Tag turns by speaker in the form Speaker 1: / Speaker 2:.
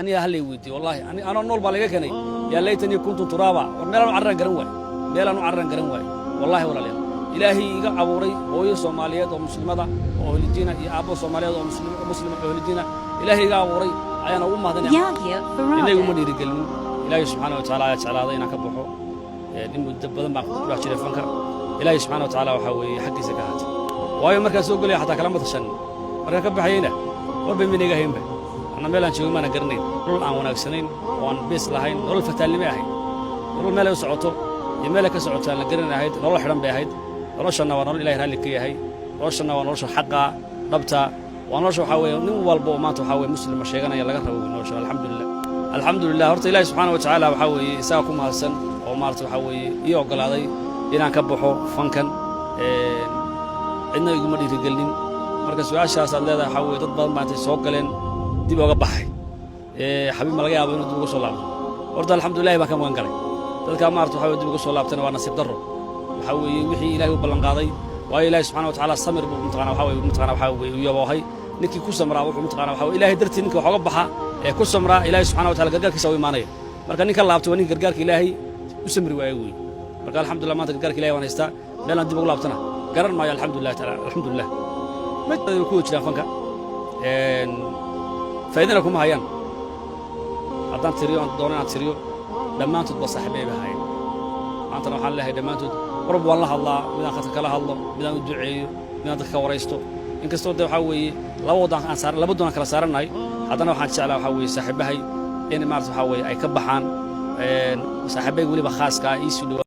Speaker 1: Aniga hal lay weydiiyo, wallahi anoo nool baa laga keenay. يا ليتني كنت ترابا. War meelaan u cararaan garan waayo, meelaan u cararaan garan waayo, wallahi. Walaalayaal, Ilaahay iga abuuray hooyo Soomaaliyeed oo muslimada oo ahludiina iyo aabbo Soomaaliyeed oo muslima oo ahludiina, Ilaahay iga abuuray ayaan ugu mahadinaya.
Speaker 2: Yahya
Speaker 1: Inna iguma
Speaker 2: Farada.
Speaker 1: dhiirigelinin. Ilaahay subxaana wa tacaala ayaa jeclaaday inaan ka baxo. In muddo badan baan ku dhex jiray fanka. Ilaahay subxaana wa tacaala waxaa weeye xaggiisa ka ahaatay, waayo markaan soo gelaya xataa kalama tashanin, markaan ka baxayeyna warba minaga haynba. Anna meelaan joogo maana garanayn. Nolol aan wanaagsanayn oo aan bees lahayn, nolol fataalnimo ahayd, nolol meelay u socoto iyo meelay ka socoto aan la garan ahayd, nolol xidhan bay ahayd. Noloshanna waa nolol Ilahay raalli ka yahay. Noloshanna waa nolosha xaqa dhabta, waa nolosha waxaa weeye nin walba oo maanta waxaa weeye muslima sheeganaya laga rabo wey nolosha. Alxamdulilah, alxamdulilah. Horta Ilaahi subxaana wa tacaala waxaa weeye isaga ku mahadsan oo maarata waxaa weeye ii oggolaaday inaan ka baxo fankan. Cidna iguma dhiirigelinin. Marka su-aashaas aad leedahay waxaa weeye dad badan baa intay soo galeen dib oga baxay. Xabiib ma laga yaabo inuu dib uga soo laabto? Horta alxamdulilahi baan ka magan galay dadkaa maarata waxaa weye dib uga soo laabtana. Waa nasiib darro. Waxaa weeye wixii Ilahay u ballan qaaday, waayo Ilahi subxana wa tacaala samir buu mataqana waxaa weye mataqana waxaa weye u yaboohay. Ninkii ku samraa wuxuu mataqana waxaa weye Ilahay dartii ninka wax oga baxa ee ku samraa, Ilahay subxana wa taala gargaarkiisa u imaanaya. Marka ninka laabtay waa ninka gargaarka Ilaahay u samri waaye wey. Marka alxamdulillah, maanta gargaarka Ilahay waan haystaa. Meelaan dib ugu laabtana garan maayo. Alxamdulilah taala, alxamdulilah. Ma ku wada jiraan fanka, faa'iidana kuma hayaan. Haddaan tiriyo, aan doono inaan tiriyo, dhammaantood ba saaxiibay bay ahaayeen. Maantana waxaan leeyahay dhammaantood warba waan la hadlaa, midaan khadka kala hadlo, midaan u duceeyo, midaan dadka ka waraysto. Inkastoo de waxaa weeye laba waddan aan saaran, laba doon aan kala saarannahay, haddana waxaan jeclaa waxaa weeye saaxiibahay in maarata waxaa weeye ay ka baxaan. Saaxiibayga weliba khaaska ah iisii dhowaa.